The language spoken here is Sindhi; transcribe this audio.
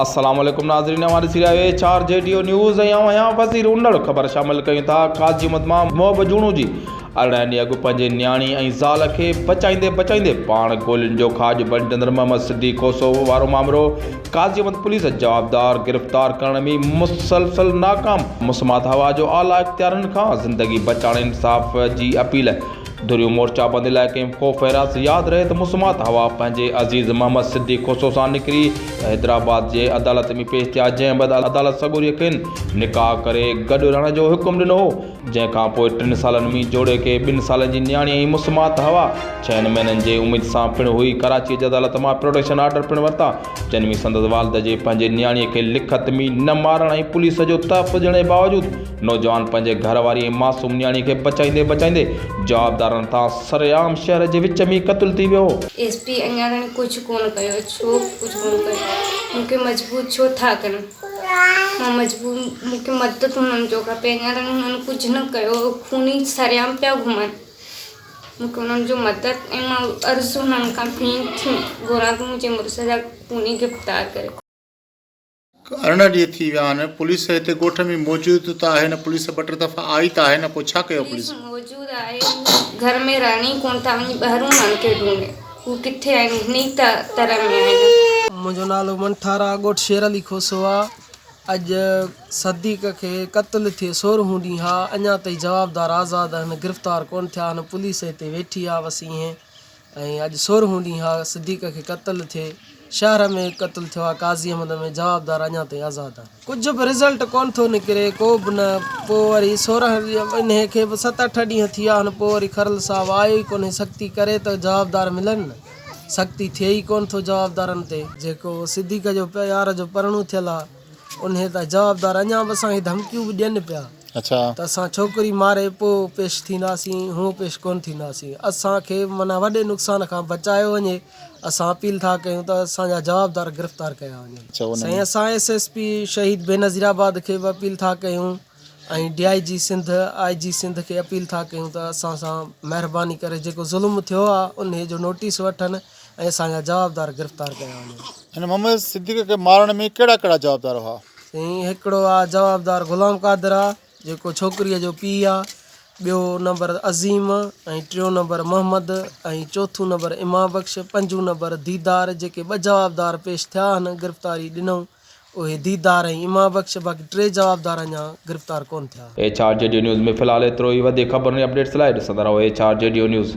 السلام عليڪم ناظرين اوهان ڏسي رهيا آهيو H R G D O news ۽ آئون آهيان وزير انڙ خبر شامل ڪيون ٿا قاضي احمد مان محب جوڻو جي 18 ڏينهن اڳ پنهنجي نياڻي ۽ زال کي بچائيندي بچائيندي پاڻ گولين جو کاڄ بڻجندڙ محمد صديق کوسو وارو مامرو قاضي احمد پوليس جوابدار گرفتار ڪرڻ ۾ مسلسل ناڪام مسمات هوا جو اعليٰ اختيارين کان زندگي بچائڻ انصاف جي اپيل ڌريون مورچا بند علائقي ۾ خوف هراس ياد رهي ته مسمات هوا پنهنجي عزيز محمد صديق کوسو سان نڪري حيدرآباد جي عدالت ۾ پيش ٿيا جنهن بعد عدالت سڳوريء کين نڪاح ڪري گڏ رهڻ جو حڪم ڏنو هو جنهن کان پوء ٽن سالن ۾ جوڙي کي ٻن سالن جي نياڻي ۽ مسمات هوا ڇهن مهينن جي اميد سان پڻ هئي ڪراچيء جي عدالت مان پروٽيڪشن آرڊر پڻ ورتا جن ۾ سندس والده جي پنهنجي نياڻيء کي لکت ۾ نه مارڻ ۽ پوليس جو تحفظ ڏيڻ جي باوجود نوجوان پنهنجي گهر واري ۽ معصوم نياڻيء کي بچائيندي بچائيندي جوابدارن هٿان سرعام شهر جي وچ ۾ قتل ٿي ويو. ايس پي اڃا تائين ڪجهه ڪونه ڪيو ڇو ڪجهه ڪونه ڪيو مون کي مجبور ڇو ٿا ڪن مان مجبور مون کي مدد هنن جو کپي اڃا تائين هنن ڪجهه نه ڪيو خوني سرعام پيا گهمن مون کي انهن جو مدد ۽ مان عرض انهن کان ٿي ٿي گهران ته منهنجي مڙس جا خوني گرفتار ڪري. 18 ڏينهن ٿي ويا آهن پوليس هتي ڳوٺ ۾ موجود ته آهي نه پوليس ٻه ٽي دفعا آئي ته آهي نه پوء ڇا ڪيو پوليس پوليس. موجود آهي هو گهر ۾ رهڻ ئي ڪونه ٿا وڃي ٻاهرون انهن کي ڍونڍي هو ڪٿي آهن هن ئي تر ۾ آهن. منهنجو نالو منٺار آ ڳوٺ شير علي کوسو آ اڄ صديق کي قتل ٿئي سورهون ڏينهن آ اڃا تائين جوابدار آزاد آهن گرفتار ڪونه ٿيا آهن پوليس هتي ويٺي آ وسينهين ۽ اڄ سورهون ڏينهن آ صديق کي قتل ٿئي شهر ۾ قتل ٿيو آ قاضي احمد ۾ جوابدار اڃا تائين آزاد آهن ڪجهه به رزلٽ ڪونه ٿو نڪري ڪو به نه پو وري سورهن ڏينهن انهي کي به ست اٺ ڏينهن ٿي ويا آهن پو وري کرل صاحب آيو ئي ڪونهي سختي ڪري ته جوابدار ملن نه. سختي ٿئي ئي ڪونه ٿو جوابدارن تي. جيڪو صديق جو يار جو پرڻو ٿيل آ انهي تان جوابدار اڃان به اسان کي ڌمڪيون به ڏين پيا ته اسان ڇوڪري ماري پو پيش ٿينداسين هون پيش ڪونه ٿينداسين اسان کي معنيٰ وڏي نقصان کان بچايو وڃي اسان اپيل ٿا ڪيون ته اسان جا جوابدار گرفتار ڪيا وڃن سائين اسان ايس ايس پي شهيد بينظيرآباد کي به اپيل ٿا ڪيون ۽ D I G Sindh I G Sindh کي اپيل ٿا ڪيون ته اسان سان مهرباني ڪري جيڪو ظلم ٿيو آ انهي جو نوٽيس وٺن ۽ اسان جا جوابدار گرفتار ڪيا وڃن. هن محمد صديق کي مارڻ ۾ ڪهڙا ڪهڙا جوابدار هئا؟ سائين هڪڙو آ جوابدار غلام قادر آ جيڪو ڇوڪريء جو پيء آ ٻيو نمبر عظيم ۽ ٽيون نمبر محمد ۽ چوٿون نمبر امام بخش پنجون نمبر ديدار جيڪي ٻه جوابدار پيش ٿيا آهن گرفتاري ڏنئون اهي ديدار ۽ امام بخش باقي ٽي جوابدار اڃا گرفتار ڪونه ٿيا. H R G D news ۾ في الحال ايترو ئي وڌيڪ خبرن ۽ اپڊيٽس لاء ڏسندا رهو H R G D news.